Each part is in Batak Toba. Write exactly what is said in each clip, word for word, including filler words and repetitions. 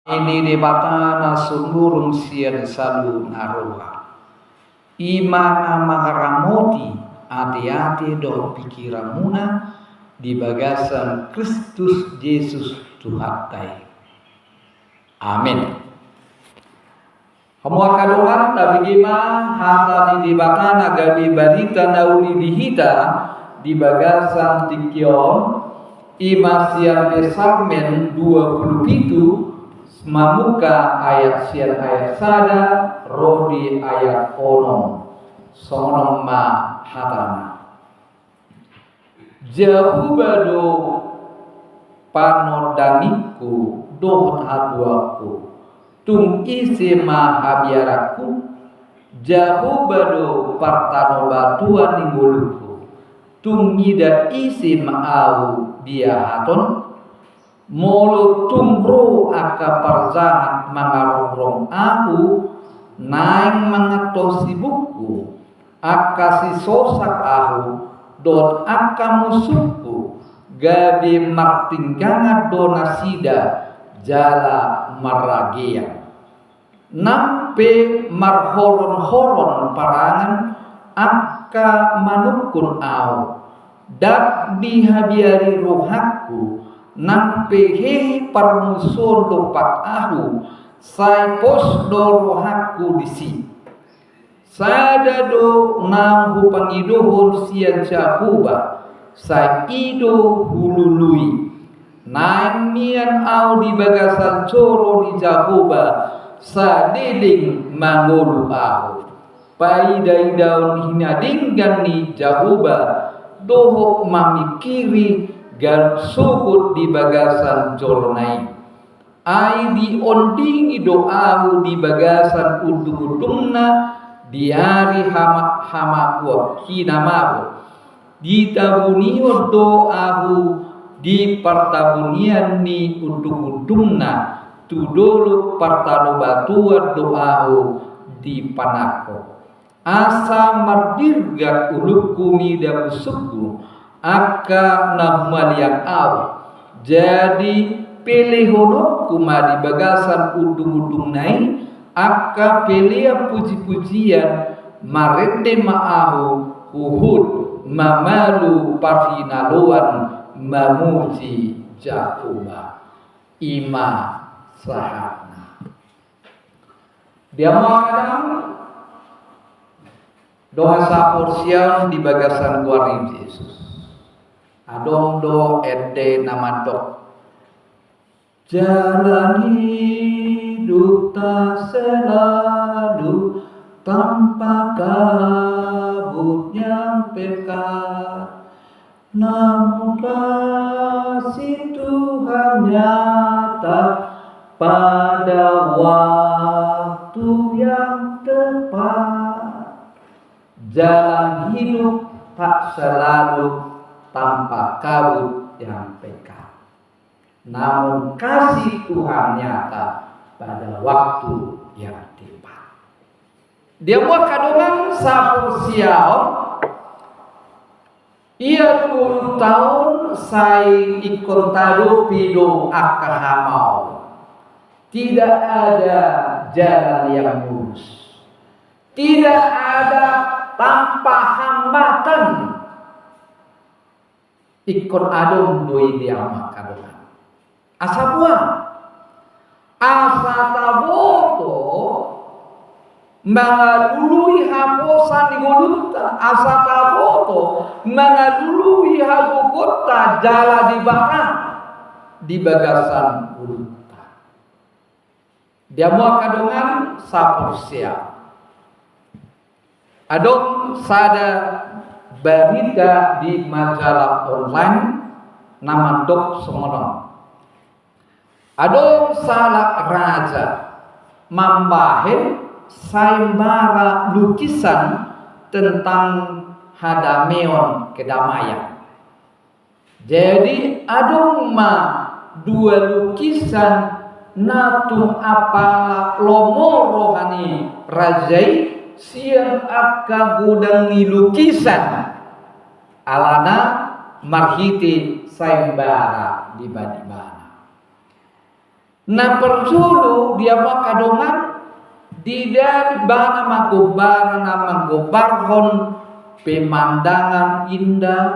Dame ni Debata na sumurung sian saluhut na roha, i ma na mangaramoti ateate dohot pikiranmuna di bagasan Kristus Jesus Tuhanta i. Amen. Hamu angka dongan, tabege ma hata ni Debata na gabe barita na uli di hita di bagasan tingki on, i ma sian Psalmen dua pulu pitu, mamungka ayat sian ayat sada ro di ayat onom. Songon on ma hatana. Jahowa do panondangingku dohot hatuaonku, tung ise ma habiaranku? Jahowa do partanobatuan ni ngolungku, tung mida ise ma ahu biahaton? Molo tung ro angka parjahat mangarongrong ahu, naeng mangantosi bungku, angka sisosak ahu, dohot angka musungku, gabe martinggangan do nasida jala marragean. Nang pe marhoronhoron parangan angka manungkun ahu, ndang dihabiari rohangku, nang pe hehe parmusuon dompak ahu, sai pos do rohangku disi. Sada do naung hupangidohon sian Jahowa, sai i do hulului. Naeng mian ahu di bagasan joro ni Jahowa, saleleng mangolu ahu. Paidaidaon hinadenggan ni Jahowa, dohot mamingkiri ganup sogot di bagasan jorona i. Ai diondingi do ahu di bagasan undungundungna di ari hama-, hamagoan, hinamagoan. Ditabunion do ahu di partabunian ni undungundungna, tu dolok partanobatuan do ahu dipanangkok. Asa mardirgak ulungku mida musungku, angka na humaliang ahu. Jadi pelehononku ma di bagasan undungundungna i angka pelean pujipujian, marende ma ahu huhut mamalu parhinaloan mamuji Jahowa. I ma sahatna. Dia ma kadang dongan saporseaon di bagasan goar ni Jesus. Adong do ende na mandok. Jalan hidup tak selalu tampak kabut yang pekat. Namun kasih Tuhan nyata pada waktu yang tepat. Jalan hidup tak selalu tampak kabut yang pekat. Namun kasih Tuhan nyata pada waktu yang tepat. Dia ma kadongan saporseaon, ia dua puluh tahun sai ingkon tadopi do angka hamaon. Tidak ada jalan yang mulus. Tidak ada tanpa hambatan. Ingkon adong do i di hamu angka dongan. Asa boha? Asa taboto mangalului haposan ni ngolunta, asa taboto mangalului hagogoonta jala Debata di bagasan ngolunta. Dia ma angka dongan saporseaon. Adong sada barita di majalah online na mandok songon on. Adong sahalak raja mambahen sayembara lukisan tentang hadameon, kedamaian. Jadi adong ma dua lukisan na tung apala lomo roha ni raja i sian angka godang ni lukisan, alana marhite sayembara di bani ibana. Na parjolo di hamu angka dongan, di dali bana ma gombaran na manggombarhon pemandangan indah,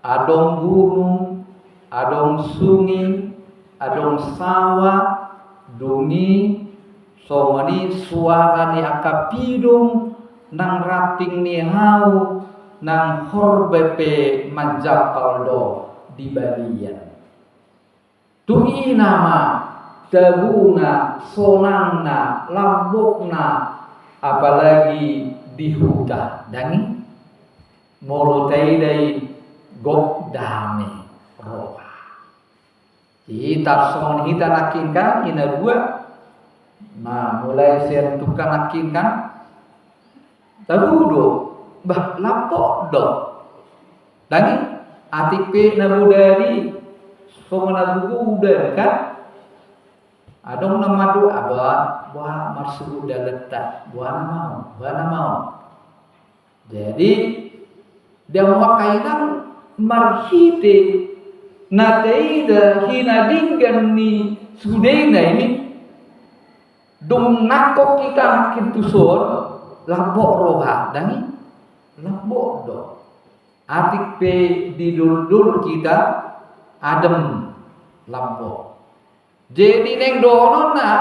adong gunung, adong sunge, adong sawah, dung i songon i suara ni angka pidong nang ranting ni hau nang horbo pe manjampal do di balian. Tu i nama tabuna, sonangna, lambokna, apalagi di huta, dang i? Molo taida i gok dame roha. I tarsongon hita nangkin kan, i na dua. Nah, mulai sian tungka nangkin kan. Tabo do, bah, lambok do. Dang i, atik pe na bodari, songon na gogo udan kan. Adong na mandok, ah, boha, boha marsuhut dalanta, boha na mau, boha na mau. Jadi, di hamu angka inang, marhite na taida hinadinggan ni sudena i, dung nangkok hita nangkin tuson, lambok roha, dang i? Lambok do. Atik pe di doldol hita, adem, lambok. Jadi naeng dohononna,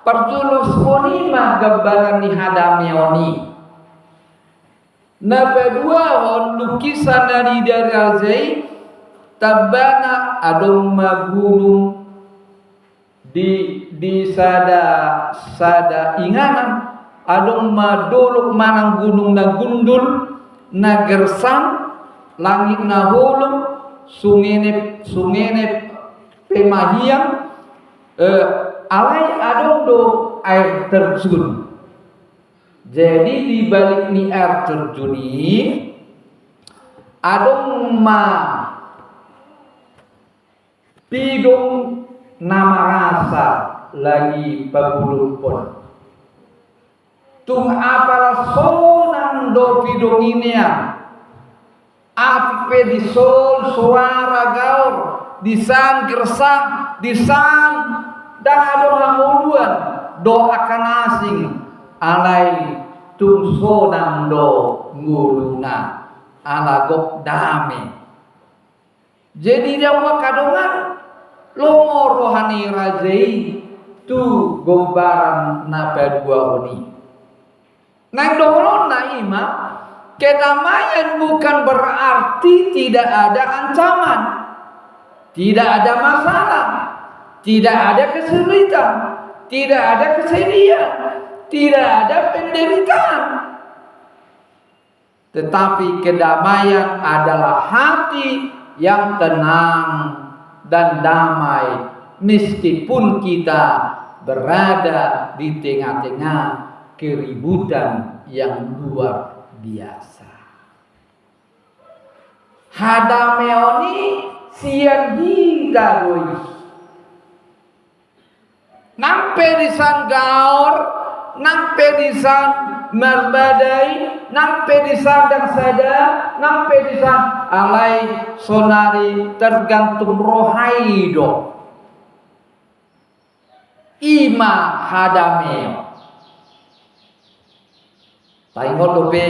parjolo songon i ma gambaran ni hadameon i. Na paduahon, lukisan na di raja i, tambana adong ma gunung di, di sada, sada inganan, adong ma dolok manang gunung na gundul, na gersang, langit na holom, sungene, sungene pe mahiang, eh, alai adong do air terjun. Jadi di balik ni air terjun i, adong ma pidong na marasa lagi pagulungkon. Tung apala sonang do pidong i nian. Atik pe disol suara gaor, disan gersang, disan ndang adong hangoluan dohot angka na asing, alai tung sonang do ngoluna, ala gok dame. Jadi di hamu angka dongan, lomo roha ni raja i tu gombaran na paduahon i. Naeng dohononna i ma, kedamaian bukan berarti tidak ada ancaman, tidak ada masalah, tidak ada kesulitan, tidak ada kesedihan, tidak ada penderitaan. Tetapi kedamaian adalah hati yang tenang dan damai meskipun kita berada di tengah-tengah keributan yang luar biasa. Hadameon i sian hita do i. Nang pe disan gaor, nang pe disan marbadai, nang pe disan ndang sada, nang pe disan alai, saonari tergantung roha i do. I ma hadameon. Taingot dope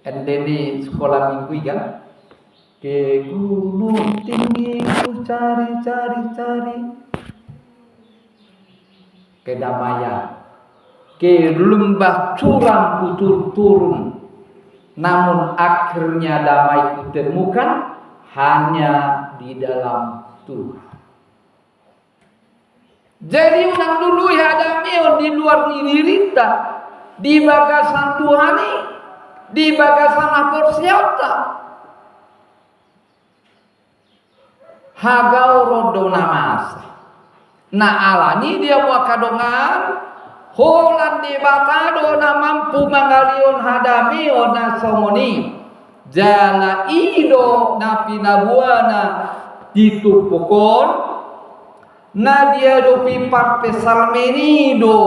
ende ni sekolah minggu i kan? Ke gunung tinggi ku cari, cari, cari kedamaian. Ke lembah curam ku turun-turun, namun akhirnya damai kutemukan hanya di dalam Tuhan. Jadi unang lului hadameon di luar ni dirinta, di bagasan Tuhan i, di bagasan haporseaonta. Hagaoron do na masa. Na alani dia muaka dongan, holan Debata do na mampu mangalehon hadameon na songon i. Jala i do na pinaboana di turpuk on, na diadopi parpsalmen i do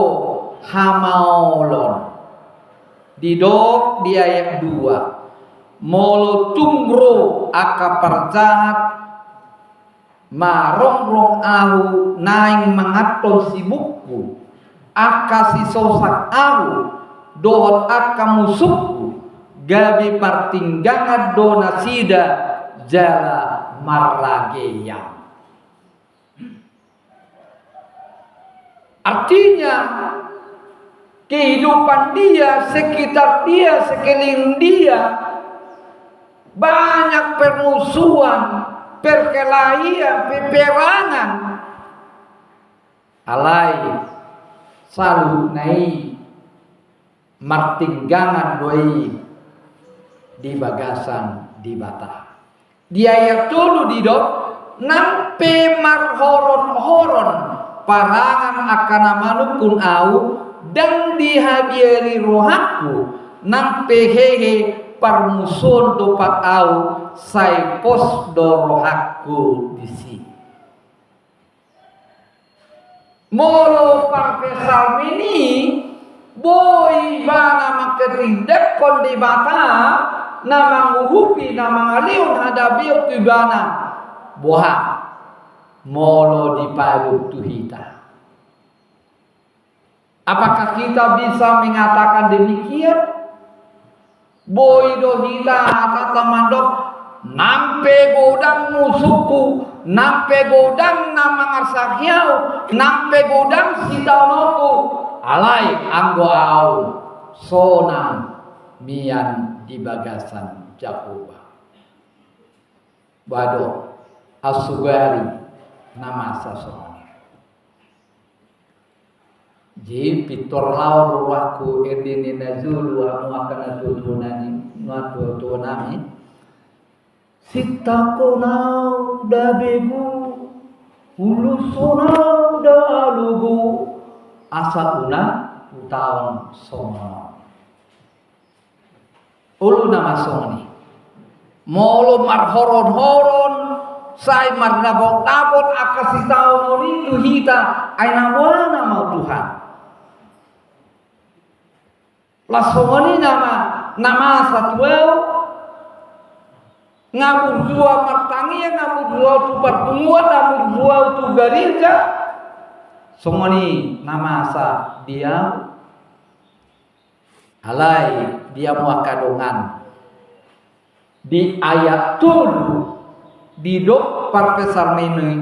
hamaolon. Didok di ayat dua, molo tung ro angka parjahat, Marongrong ahu naeng manganhon sibukku, angka sisosak ahu dohot angka musukku, gabe martinggangan do nasida jala marrageian. Artinya, kehidupan dia, sekitar dia, sekeliling dia, banyak permusuhan, perkelahian, peperangan. Alai, saluhutna i martinggangan do i di bagasan Debata. Di ayat tolu didok, nang pe marhoron-horon parangan angka na manungkun ahu, ndang dihabiari rohangku, nang pe hehe parmusuon dompak ahu, sai pos do rohangku disi. Molo parpsalmen i, boi ibana manghatindanghon Debata na mangurupi, na mangalehon hadabeon tu ibana. Boha molo dipaihut tu hita? Apakah kita bisa mengatakan demikian? Boi do hita hatanta mandok, nang pe godang musukku, nang pe godang na mangarsahi ahu, nang pe godang sitaononku, alai anggo ahu sonang mian di bagasan Jahowa. Boha do, au sugari na masa songon i. Jadi pintor laho rohangku, ende ni na jolo, hamu angka na tuatua nami, na tuatua nami. Sintangkon ahu da begu, ulushon ahu da logo, asa unang hutaon songon on. Olo nama songon i. Molo marhoron-horon, sai marnabot-nabot angka sitaonon i tu hita, ai na boha nama, Tuhan? Las songon i nama na masa tu ahu, nga burju ahu martangiang, nga burju ahu tu parpunguan, nga burju ahu tu gareja. Songon i na masa di ahu. Alai di hamu angka dongan, di ayat tolu didok parpsalmen i,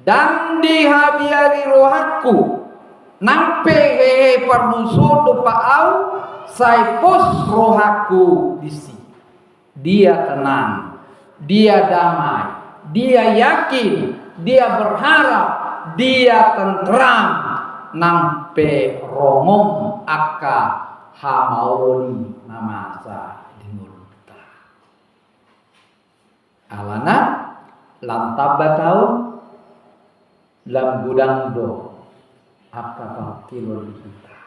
ndang dihabiari rohangku, nang pe hehe parmusuon dompak ahu, sai pos rohangku disi. Dia tenang, dia damai, dia yakin, dia berharap, dia tentram, nang pe rongom angka hamaolon i na masa di ngolunta. Alana lam tamba taon, lam godang do angka parungkilon di hita.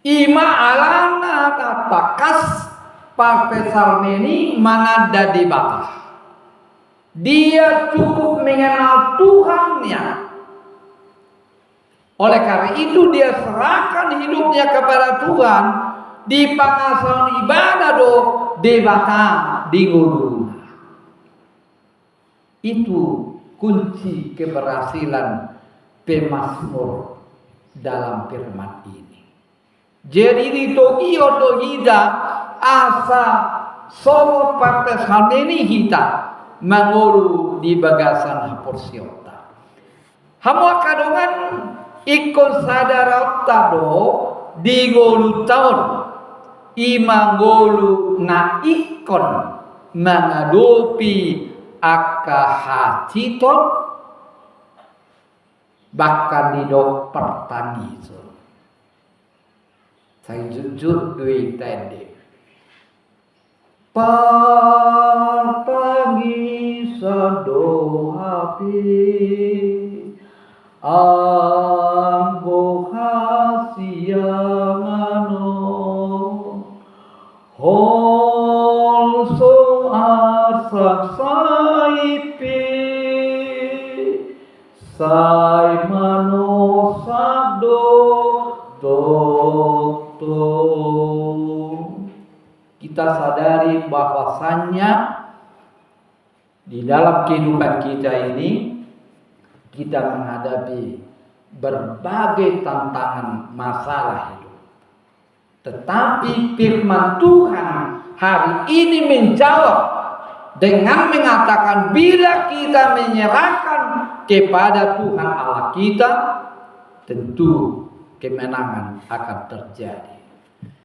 I ma alana na tangkas parpsalmen i mananda Debata. Dia cukup mengenal Tuhan nian. Oleh karena itu, dia serahkan hidupnya kepada Tuhan, dipangasahon ibana do Debata di ngoluna. Itu kunci keberhasilan pemazmur dalam firman ini. Jadi ditogihon do hita asa songon parpsalmen i hita mangolu di bagasan haporseaonta. Hamu angka dongan, ingkon sadaraonta do di ngolunta on, i ma ngolu na ingkon mangadopi angka hansiton, bahkan didok partangiso. Sai jotjot do i taende. Partangisan do hape anggo hasiangan on, holso arsak sai pe, sai manosak do tongtong. Kita sadari bahwasannya Di dalam kehidupan kita ini, kita menghadapi berbagai tantangan, masalah hidup. Tetapi firman Tuhan hari ini menjawab dengan mengatakan, bila kita menyerahkan kepada Tuhan Allah kita, tentu kemenangan akan terjadi.